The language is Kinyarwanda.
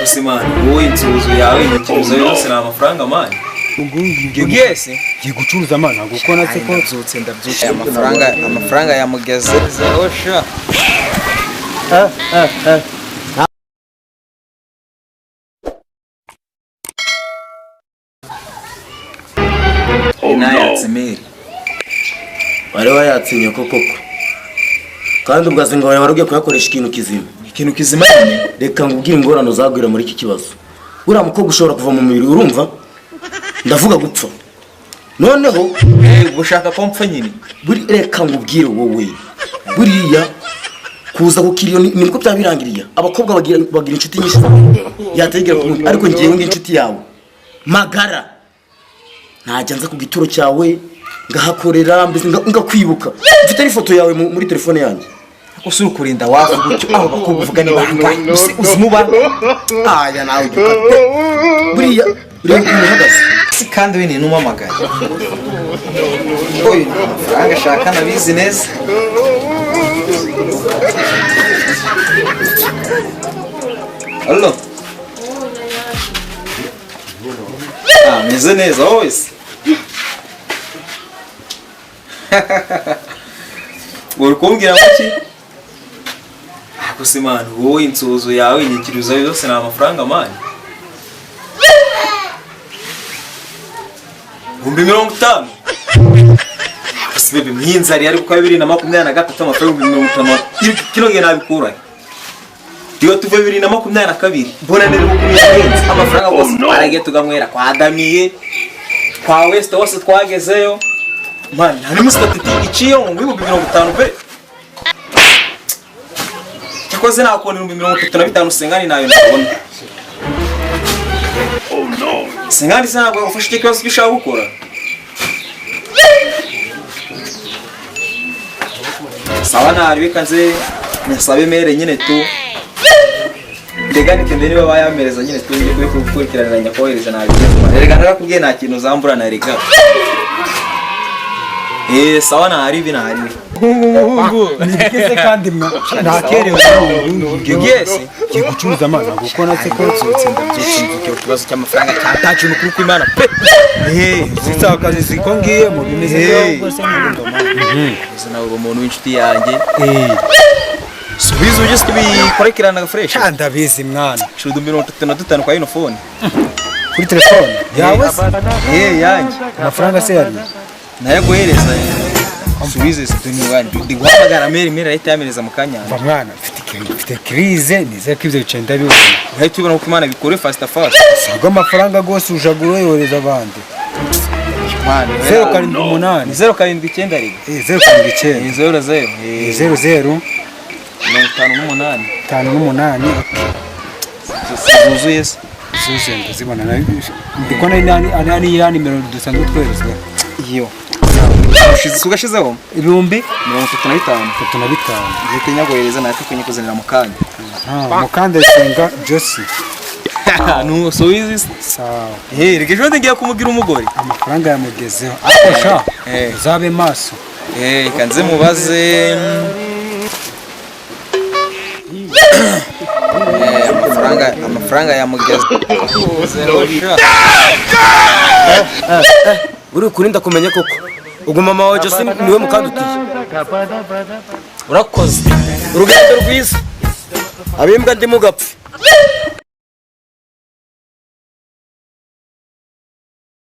Gusa man, wowe inzuzu yawe, inyikirizo yose ni amafaranga, man. Ugiye se? Ngiye gucuruza, man, ntabwo uko natse ko Ndabyutse, ndabyutse, amafaranga yamugeze osha. Nayatse meri. Wari wayatsinye koko koko, kandi ubwo azi ngo wari ugiye kuyakoresha ikintu kizima. Ikintu kizima nyine. Reka ngubwire ingorane uzagwira muri iki kibazo. Uriya mukobwa ushobora kuva mu mubiri, urumva? Ndavuga gupfa noneho. Gushaka ko mpfa nyine. Buri reka ngubwire wowe, buriya kuza ku kiriyo nibwo byaba birangiriye. Abakobwa bagira inshuti nyinshi yategera ku wundi, ariko ngewe nk'inshuti yawe magara ntajya nza ku gituro cyawe ngahakorera, mbese ngakwibuka, mfite n'ifoto yawe muri telefone yanjye. Ese uri kurinda wavuga utyo, abo bakobwa uvuga ni bangahe? Ese uzi muba? Aya nawe ujya ukata. Buriya ureba ukuntu uhagaze. Si kandi we ni numamagaye uyu ni amafaranga ashaka, nabizi neza. Allo. Ah, meze neza wowe se? Uri kumbwira ngo iki? Gusa man, wowe inzuzu yawe, inyikirizo yose ni amafaranga, man. 50,000. Gusa bebe mwinzari ariko kwa 2023 amafaranga 50,000 kino gihe nabikura. Iyo tuve 2022 mbona nari gukumira amafaranga gusa, twaragiye tuganywera kwa Damiye, kwa West hose twagezeyo. Man, nta n'umusitati iciye ngo 50,000 pe. Cyakoze nakubona 35,000 sengani nayo nabona. Sengani se ntabwo yagufasha icyo kibazo ushaka gukora. Sawa, ntari reka nze nsabe mere nyine tu. Ndegane kende niba bayamereza nyine tu, njye kubikurikiranira nyakohereza nabigenza. Erega narakubwiye nta kintu uzambura na rega. Sawa, ntari ibi ntari. Nibigeze kandi ntakerewe. Ugiye se? Ngiye gucuruza, man, ntabwo uko natse ko Ndabyutse, ndabyutse, mvuke ikibazo cy'amafaranga cyataje n'ukuri kw'Imana pe. Zitakazi ziko ngiyemo bimeze Hey. rwose nk'undo, man. Uzi nawe uri umuntu w'inshuti yanjye. Subiza ujye tubikorekerana fresh. Ndabizi mwana. Shudu 35 kwa ino phone. Kuri telefone yawe se? Yanjye. Amafaranga se yari? Nayaguhereza. Subize ndi guhamagara meri, meri ahita yamereza mu kanya. Mva mwana, mfite crise, nizere ko ibyo bicaye ndabibona. Uhita ubona ko Imana bikore fast fast. Sabwo amafaranga rwose ujagura uyohereza abandi. Mwana, 078. 079 rega. 079. 00. 00. 58. 58, okay. Zuzuye se? Zuzuye, ndazibona. Ndi kubona ari ya nimero dusanzwe twoherezwa. Iyo. Ugashizeho? Ibihumbi 35. 35. Uhita nyaguhereza natwe kunyikuzanira mu kanya. Mukandayisenga Josi. Nusubize se. Sawa. Reka ejo ngiye kumugira umugore. Amafaranga yamugezeho ariko sha uzabe maso. Reka nze mubaze. Amafaranga yamugeze. Uri kurinda kumenya koko ubwo mama wawe Jose niwe mukandutiye. Urakoze, urugendo rwiza, abimbwa ndimo gapfe.